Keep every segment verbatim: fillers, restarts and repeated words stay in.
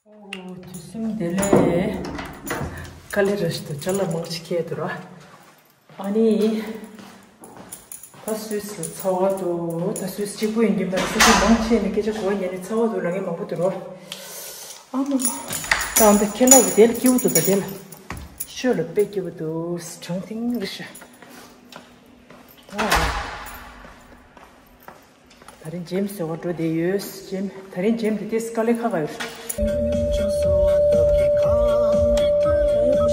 ཨོ། དུས་གསུམ་བདེ་ལེགས། དཀའ་ལས་ར་ཞིག་ཏུ་ཅ་ལག་མང་ཆེ་ཁྱེར་འདུག་ར། ཨ་ནི། ད་སུད་སི་ལ་ཚ་བ་འདུག་ད་སུད་སི་གཅིག་པུ་ཡིན་གྱི་མ་རེད། སུད་སི་མང་ཆེ་ནི་སྐད་ཆ་གོ་བ་ཉན་ནས་ཚ་བ་འདུག་ལབ་མཁན་མང་པོ་འདུག་ར། ཨ་མ་མ། ད་ཨ་མདའ་ཁྱེད་ལ་དེ་ལ་སྐྱིད་པོ་འདུག་ད་དེ་ལ། ཤོད་ལ་དཔེ་སྐྱིད་པོ་འདུག་གྲང་ཐིང་རེད་ཤག་ད། ད་རིང་ཇེམ་ཟེར་བ་འགྲོ་བསྡད་ཡོད། ཇེམ། ད་རིང་ཇེམ་དེ་ཏོག་ཙམ་དཀའ་ལས་ཁག་ཁག་ཡོད།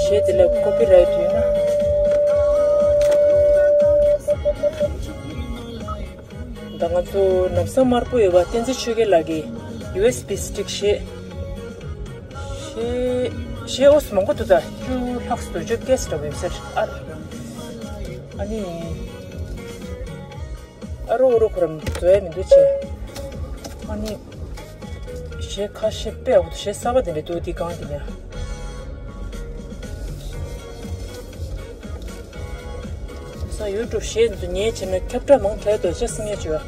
གཞས་དེ་ལ་ཀོ་པི་རའེ་ཊི་ཡོད་ན། ད་ང་ཚོ་ནམ་བཟང་དམར་པོ་ཡོད་པ་བསྟན་འཛིན་ཆོས་རྒྱལ་ལགས་ཀྱི་ཡུ་ཨེས་བི་སི་ཊིག་གཞས། གཞས། གཞས་ཨོ་སི་མང་པོ་འདུག་ད་བཅུ་ལྷག་ཙམ་འདུག་བཅོ་བརྒྱད་ཙམ་འདྲ་པོ་ཡོད་ས་རེད། ཨ་རེ། ཨ་ནི། ཨ་རོ་ཨོ་རོ་ཁོ་རང་བཟོ་ཡ་མི་འདུག་ཅེས། ཨ་ནི། གཞས་ཁ་ཤས་དཔེ་ཡག་པོ་འདུག་གཞས་གསར་པ་དེ་འདྲ་འདུག་འདི་སྒང་དེ་ནས། ས་ཡུ་ཊུབ་གཞས་འདི་ཚོ་ཉན་བྱས་ན་ཁྱབ་བསྒྲགས་མང་དྲགས་འདུག་ཅེས་སེམས་ཡོད་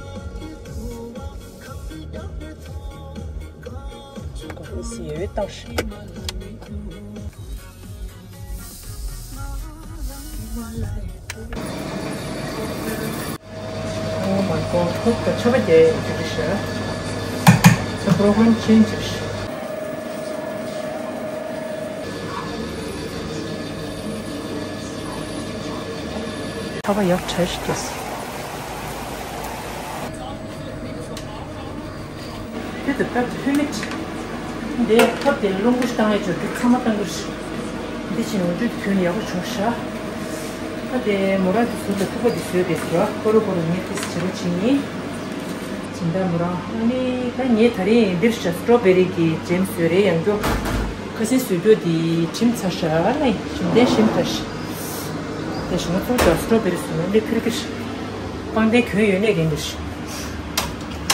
བྱས། ཀོ་ཧྥི་སི་ཡོད་བཏང་ཤག Oh my god, ཁོ་ད་ཆར་པ་རྒྱག་ཡག་ཅིག་རེད་ཤག The program changes. ཆར་པ་ཡག་དྲགས་ཤིག་རྒྱག་སོང་། དེ་ཚོ་སྐབས་ཀྱི་ལྷོད་མེད་ཅིག་འདི་ཐབ་དེ་རླུང་བུ་ཞིག་བཏང་ཡས་ཆོག་འདི་ཚང་མ་བཏང་གི་རེད། འདི་ཕྱིན་འོང་དུས་གྱོན་ཡག་པོ་བྱུང་ཤག་ད་དེ་མོ་རང་གི་ཟུར་དུ་ཐུག་པ་འདི་བཟོས་བསྡད་ཟེར་བ། ཀོ་རུ་ཀོ་རུ་ངས་དེ་བྱེད་རོགས་བྱེད་ངེས། སྦྱིན་བདག་མོ་རང་། ཨ་ནི་ད་ངས་ད་རིང་འདིར་ཤ་སི་ཊོ་བེ་རི་གི་ཇེམ་བཟོས་རེད། ཡང་སྐྱོ། ཁ་སེང་བཟོས་རྒྱུ་དེ་བྱིམ་ཚར་ཤག་ཨ་ནི་ཞིམ་ལྡན་ཞིམ་ཚར་ཤག་དེ་ཞིམ་མོ་ཚོ་ཇ་སི་ཊོ་བེ་རི་བཟོས་ན་འདི་ཕིར་གི་ཤག་པང་གདན་གྱོན་ཡོད་ནས་རྒན་གི་ཤག་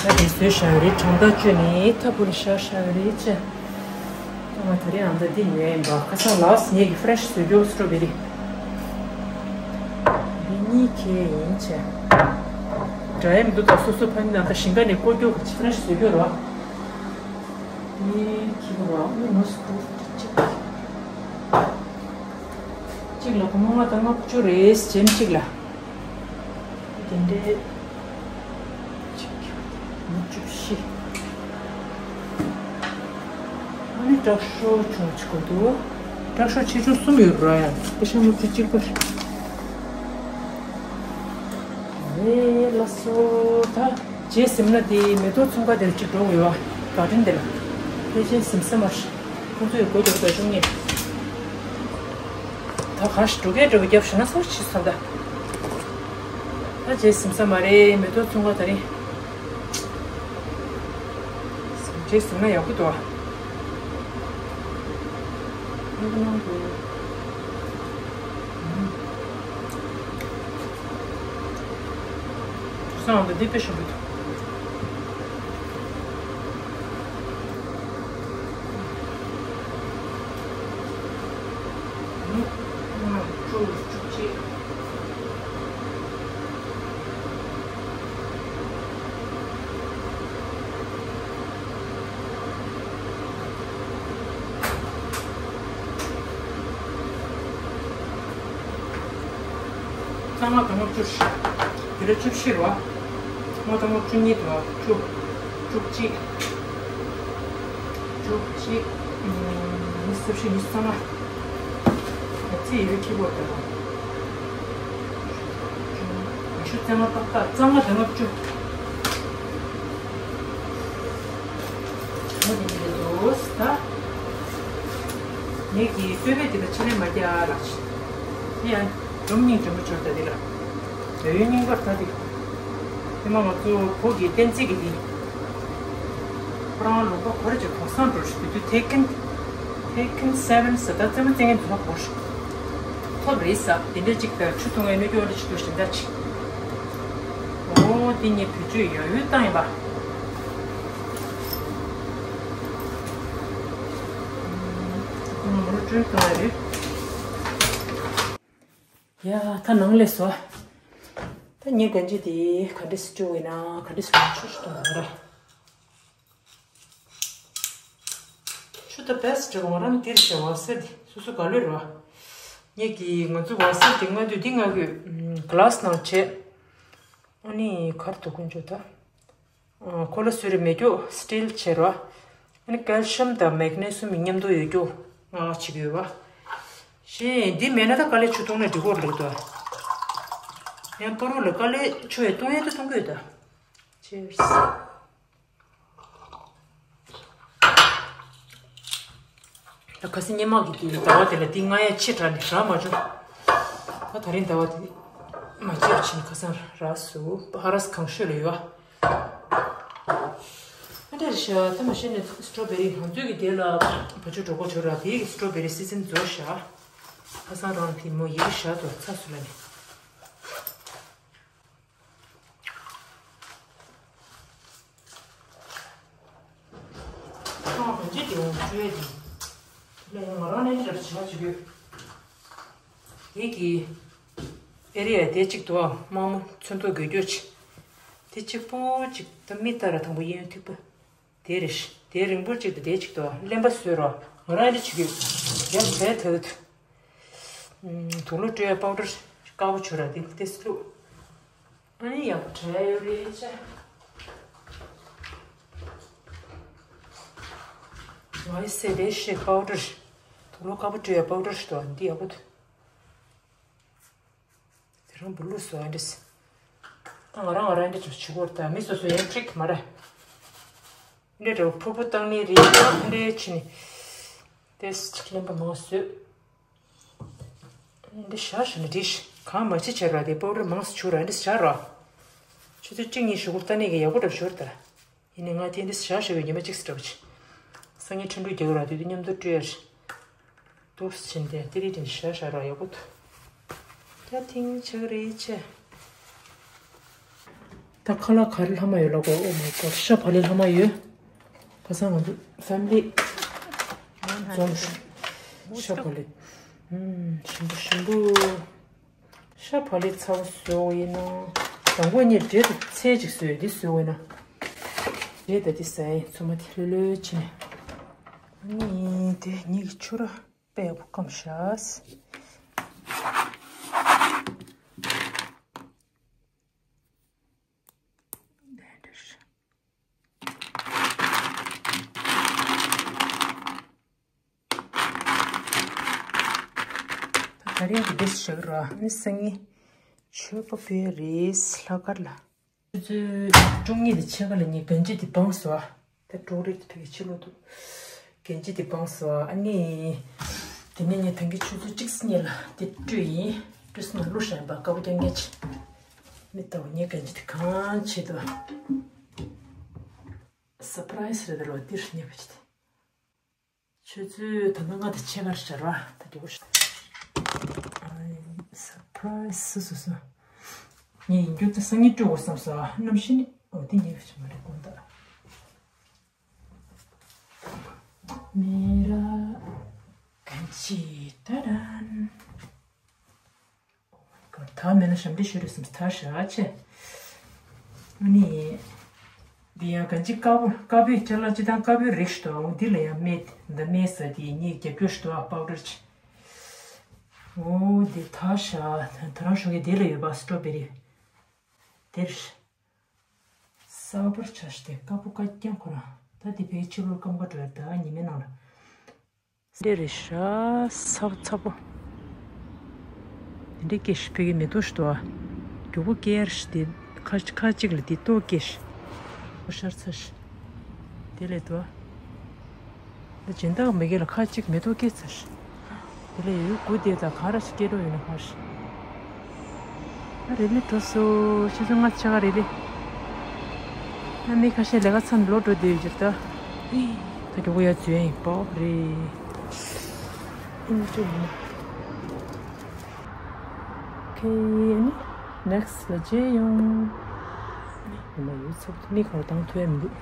ད་དེ་བཟོས་ཤག་རེད། གྲང་ཐག་གཅོད་ནས་ཐབ་བུ་ལ་བཞག་ཤག་རེད་ཅེ། ཨ་མ་ད་རེས་ཨ་མདའ་འདི་ཉོས་ཡིན་པ། ཁ་སང་ལགས་ངེད་ཀྱི་ཕི་རེ་ཤི་བཟོས་རྒྱུ་སི་ཊོ་བེ་རི། འདི་གཉིས་ཁྱེར་ཡིན་ཆེ། འདྲ་ཡ་མི་འདུག་ད་སོ་སོ་ཕ་ནི་ཨ་མདའ་ཞིང་ཁ་ནས་བསྐོར་རྒྱུ་ཕི་རེ་ཤི་བཟོས་རྒྱུ་རོ། གཉིས་ཁྱེར་རོ། ཨ་ནི་ནོ་སི་ཀྲུ་གཅིག་གཅིག་ལ་སྒོར་མོ་ལྔ་དང་ལྔ་བཅུ་རེད། ཇེམ་གཅིག་ལ། དེ་འདྲའི་ཉི་ཤུ་བཞི། ཨ་ནི་དྲག་ཤོས་ཆུང་ཆེ་གོ་འདུག་དྲག་ཤོས་ཆེ་ཆུང་གསུམ་ཡོད་ར་ཡ། ཀེ་ཤ་ལྔ་བཅུ་གཅིག་པ། ཨེ་ལ་སོ་ད། རྗེས་ཟིན་ན་དེ་མེ་ཏོག་ཚོང་ཁང་དེར་གཅིག་འགྲོ་དགོས་པ། ག་དྲིན་དེ་ལ། ཕལ་ཆེར་ཟིན་ས་མ་རེད། ཁོང་ཚོས་དགོས་འདུག་ད་ཆུང་ངེས། ད་ག་ཞིག་འགྲོ་གས་འགྲོ་བའི་རྒྱབ་ཞུ་ན་སོ་ཆི་སོང་ད། ད་རྗེས་ཟིན་ས་མ་རེད། མེ་ཏོག་ཚོང་ཁ་ད་རིང་། རྗེས་ཟིན་ན་ཡག་པོ་འདུག་ཨ། ཡག་པོ་གནང་འདུག་སང་འདི་དཔེ་ཞིམ་པོ་འདུག་ཨ་ནི་ལྔ་བཅུ་བཅུ་གཅིག་རྩ་ལྔ་དང་ལྔ་བཅུ། དེ་ལ་བཅུ་བཞི་རེད་བ། ལྔ་དང་ལྔ་བཅུ་གཉིས་དང་བཅུ། བཅུ་གཅིག་བཅུ་གཅིག་ཉི་ཤུ་རྩ་བཞི། ཉི་ཤུ་རྩ་ལྔ། ང་ཚོས་ཡི་གེ་ཁྱི་པོ་དང་། ཉི་ཤུ་རྩ་ལྔ་ཏག་ཏག་རྩ་ལྔ་དང་ལྔ་བཅུ། ངོ་དེ་འདི་འདུག་ད། ངེད་ཀྱི་སྟོད་པའི་དེ་ལ་ཕྱེ་ལེན་མ་རྒྱག་ལགས། དེ་ཡང་སྒྲོམ་སྙིང་འདྲ་མོ་འབྱོར་ད་དེ་ལ། འདོད་ཡོན་རྙིང་པར་ད་དེ། དེ་མ་ང་ཚོ་བོད་ཀྱི་བསྟན་རྩིས་ཀྱི་དེ། ཁོ་རང་ལུང་པ་ག་རེ་ཅིག་གོང་སང་འགྲོ་ཞིག་དེ་དུས་ཐེག་ཀན། ཐེག་ཀན་སེ་བེན་ཟེར་ད་རྩེད་མོ་རྩེད་མཁན་དེ་ཚོ་གོ་ཞིག་ཐོབ་རེད་ས། དེ་འདྲ་ཅིག་ད་ཆུ་འཐུང་བའི་སྣོད་སྐྱོར་འདྲ་ཅིག་འདུག་ཞིག་འདྲ་ཅིག་འོ་དེ་ངས་བེད་སྤྱོད་ཡོད་ཡོད་བཏང་ཡིན་པ། ང་མོ་ལ་སྤྲོད་གཏོང་ཡ་རེད། ཡ་ད་ནང་ལས་སོ། ད་ངས་གན་ཇི་དེ་ག་འདྲས་སེ་སྤྲོད་ཡིན་ན་ག་འདྲས་སེ་ཆུ་ཞིག་གཏོང་ཡ་རེད། ད་བེ་སི་ཊི་རེད་བ། ང་རང་འདིར་བྱས་བ་སེ་འདི་སོ་སོ་ག་ལོས་རེད་བ། ངེད་ཀྱིས་ང་ཚོ་བ་སེ་འདི་ང་དུས་འདི་ང་གི་ག་ལ་སི་ནང་བྱས། ཨ་ནི་གར་དུ་ཀུན་སྤྱོད་ད། ཁོ་ལ་སུ་རེ་མེད་རྒྱུ་སི་ཊིལ་བྱས་རེད་བ། ཨ་ནི་ཀལ་ཤམ་དང་མེག་ནེ་སིམ་མཉམ་དུ་ཡོད་རྒྱུ་ང་བྱེད་ཀྱི་ཡོད་བ། ཞེས་འདི་མེད་ན་ད་དཀའ་ལས་ཆུ་བཏུང་ནས་འགྲིག་གོ་ལེགས་དོ། ཡང་པ་རུ་ལ་དཀའ་ལས་ཆུ་ཡང་བཏུང་ཡས་དུ་བཏུང་གི་ཡོད་ད། Cheers། ད་ཁ་སང་སྔོན་མ་གི་དུས་ཟླ་བ་དེ་ལ་འདི་ང་ཡ་ཆེ་དྲགས་ནས་རག་མ་བྱུང་། ད་ད་རིང་ཟླ་བ་དེ་མ་བརྗེད་པ་བྱས་ནས་ཁ་སང་རག་སོང་། ཧ་ར་ས་གང་ཤོས་ལ་ཡོད་ཨ། ཨ་འདྲ་རེད་ཤག་ད་མ་གཞི་ནས་སི་ཊོ་བེ་རི་ང་ཚོའི་གི་དེ་ལ་བ་ཅོ་འགྲོ་གོ་ཆོད་ར། དེའི་གི་སི་ཊོ་བེ་རི་སི་ཛན་རྫོགས་ཤག་ཁ་སང་རང་དེ་མོ་ཡི་གེ་ཤག་ཏུ་ཚ་སུ་ལ་ནི། ཁང་གང་ཅི་དེ་འོང་བཅུ་ཡས་དེ། ལས་ང་རང་ནས་འདྲ་བྱ་བྱེད་དགོས། དེ་གི་ཨེ་རི་ཡ་དེ་གཅིག་ཏུ་དམག་མོ་ཚོན་མདོག་དགོས་རྒྱུ་ཆེ། དེ་གཅིག་པོ་གཅིག་ད་མི་ལྟར་དང་པོ་གཡས་གཡོན་ཐིག་པ། དེ་རེད། དེ་རིང་པོ་གཅིག་ཏུ་དེ་གཅིག་ཏུ་གླེན་པ་བཟོས་རོགས། ང་རང་ཨེ་འདྲ་བྱེད་དགོས། ཡ་བས་ཐད་དུ། དུག་ལོག་སྤྲོད་ཡ་པའུ་ཌར་དཀར་པོ་བྱོས་ར། དེ་ཏེ་སི་བླུགས། ཨ་ནི་ཡག་པོ་བྲལ་ཡོད་རེད་ཅེ། ཝའི་སེ་རེ་ཤེ་པའུ་ཌར། དུག་ལོག་དཀར་པོ་སྤྲོད་ཡ་པའུ་ཌར་ཞིག་འདུག་འདི་ཡག་པོ་འདུག་དེ་རང་བུ་ལུགས་སུ་ཨ་འདྲས། ད་ང་རང་ང་རང་འདྲ་ཅིག་བྱེད་དགོས། ད་མི་སོ་སོ་ཡང་ཁྲིག་མ་རེད། འདྲ་འདྲ་ཕུར་བུ་བཏང་ནི་རེད། ད་འདྲ་བྱས་ནས་ཏེ་སི་ཅིག་གླེན་པ་མང་བཟོས། འདི་བཞག་ཞོར་ནས་རིས་གང་མ་བྱེད་བྱས་ར། དེ་པའུ་ཌར་མང་སུ་བྱུག་ར། འདི་བཞག་ར། ཆུ་ཚོད་གཅིག་གཉིས་ཞུ་སྐོར་ལྟ་ནས་ཀྱི་ཡག་པོ་འདྲ་ཞོར་ད། ཡིན་ནའི་ང་དེ་འདི་བཞག་ཞོར་བའི་ཉི་མ་གཅིག་སི་འདྲ་བོ་ཆེ། སང་ཉིན་ཁྲིན་ཀྲུའུ་རྒྱག་ར། དུས་དུས་མཉམ་དུ་སྤྲོད་ཡ་རེད། དུ་ཕྱིན་ཏེ་དེ་རིགས་དེ་བཞག་བཞག་ར་ཡག་པོ་འདུག་ད་ཐེངས་ཆག་རེད་ཆེ། ད་ཁ་ལག་ག་རེ་ལྷག་མ་ཡོད་ལབ་དགོས། Oh my god། ཤ་བག་ལེབ་ལྷག་མ་ཡོད། ཁ་སང་ང་ཚོ་ཕེ་མི་ལི་འཛོམས་ཤག་ཤ་བག་ལེབ། ཨུམ། ཞིམ་པོ་ཞིམ་པོ། ཤ་བག་ལེབ་ཚ་པོ་བཟོ་ཡིན་ན། དང་པོ་ངས་འབྲས་དང་ཚལ་ཅིག་བཟོས། འདི་བཟོ་ཡིན་ན། འབྲས་དང་འདི་ཟ་ཡིན། ཚོད་མ་དེ་ལྷོད་ལྷོད་བྱས་ནས། ཨ་ནི་དེ་ངེད་ཀྱི་ཆུ་ར་དཔེ་ཡག་པོ་སྐམ་ཤག་ད་རིང་གི་འདི་བཞག་ར། ནི་སང་ཉིན་མཆོད་པ་ཕུལ་རེད་ལྷག་དཀར་ལ། ཆུ་ཚོད་བཅུ་གཉིས་དང་ཕྱེད་ཀ་ལ་ངས་གན་ཇི་དེ་སྦངས་སོང་ཨ། ད་འབྲོག་རིགས་དེ་ཕ་གི་ཕྱི་ལོགས་འདུག་གན་ཇི་དེ་སྦངས་སོང་ཨ། ཨ་ནི་དེ་ནས་ངས་ད་གིན་ཆུ་ཚོད་གཅིག་སྔོན་ལ་དེ་སྤྲོད་ཡིན། སྤྲོད་སོང་ན་བླུགས་བཞག་ཡིན་པ། དཀར་པོ་རྐྱང་རྐྱང་བྱས། མི་ལྟ་བུ་ངས་གན་ཇི་དེ་གང་བྱེད་དོ། སར་པ་རའི་སི་རེད་ད་རོ། འདིར་ཉེ་བ་ཅི་དེ། ཆུ་ཚོད་ད་ལྟ་ལྔ་དང་ཕྱེད་ཀར་བཞག་ར། ད་རྒྱལ་པོ་ཞིག་སར་པ་རའི་སི་སོ་སོ། ངས་ཡིན་རྒྱུ་ད་སང་ཉིན་སྤྲོད་དགོས་བསམ་སོང་། གནམ་གཤིས་ནི་འོ་དེ་ཉེ་བ་ཞིག་མ་རེད་དགོངས་དག་མེ་ར་གན་ཇི་ཏ་རན། ད་མེད་ན་ཞབས་འདྲེན་ཞུ་རེད་བསམས། ད་ཞག་ཆེ། ཨ་ནི། འདི་ཡང་གན་ཇི་དཀར་པོ། དཀར་པོའི་ཅ་ལག་སྤྱི་བཏང་དཀར་པོའི་རིགས་ཤིག་འདུག་འདི་ལ་ཡང་སྨན་འདི་སྨན་ཟ་དེ་ངས་རྒྱབ་སྐྱོར་ཞུ་འདུག་ཨ། པའུ་ཌར་ཆེ། འོ་འདི་ད་ཞག་ད་རང་ཞོགས་ཀས་འདི་ལ་ཡོད་པ། སི་ཊོ་བེ་རི། འདིར། གསར་པར་ཆ་ཤས་དེ་དཀར་པོ་དཀར་རྐྱང་ཁོ་རང་། ད་འདི་ཕའི་ཕྱི་ལོགས་སྐམ་པ་འགྲོ་ཡ། ད་ཉི་མའི་ནང་ལ། འདི་རེད་ཤག་ཚ་པོ་ཚ་པོ། འདི་འདྲའི་སྐྱེས་ཤིག་ཕ་གི་མེ་ཏོག་ཞིག་འདུག་ཨ། མགྱོགས་པོ་སྐྱེ་ཡར་ཞིག་དེ་ཁ་ཁ་ཅིག་ལ་འདི་ཏོག་སྐྱེས་ཤིག་ཤར་ཚ་ཤིག་དེ་ལས་འདུག་ཨ། འདི་སྦྱིན་བདག་མི་དགེ་ལ་ཁ་ཅིག་མེ་ཏོག་སྐྱེས་ཚར་ཤིག་དེ་ལས་ཡོད་དགུ་དེ་དང་ག་ར་ཞིག་སྐྱེ་འགྲོ་ཡོད་ན་ཧ་ཤི། ཨ་རི་ལི་འགྲོ་སོ། ཆུ་ཚོད་ལྔ་ཕྱེད་ཀ་རི་ལི། ཨ་མི་ཁ་ཤས་ལས་ཀ་མཚམས་ལོག་འགྲོ་བསྡད་ཡོད་ཀྱི་རེད་ད། ད་མགྱོགས་པོ་ཡར་འཛུལ་ཡ་ཡིན་པ་རེད། ཨིན་ཇོ་ཡིན། ཨོ་ཁེ། ཨ་ནི་ནེག་སི་ལ་མཇལ་ཡོང་། ཨ་ནི་ཉི་མ་ཡོད་ཚད་མི་གང་ལ་བཏང་ཐུབ་ཡ་མི་འདུག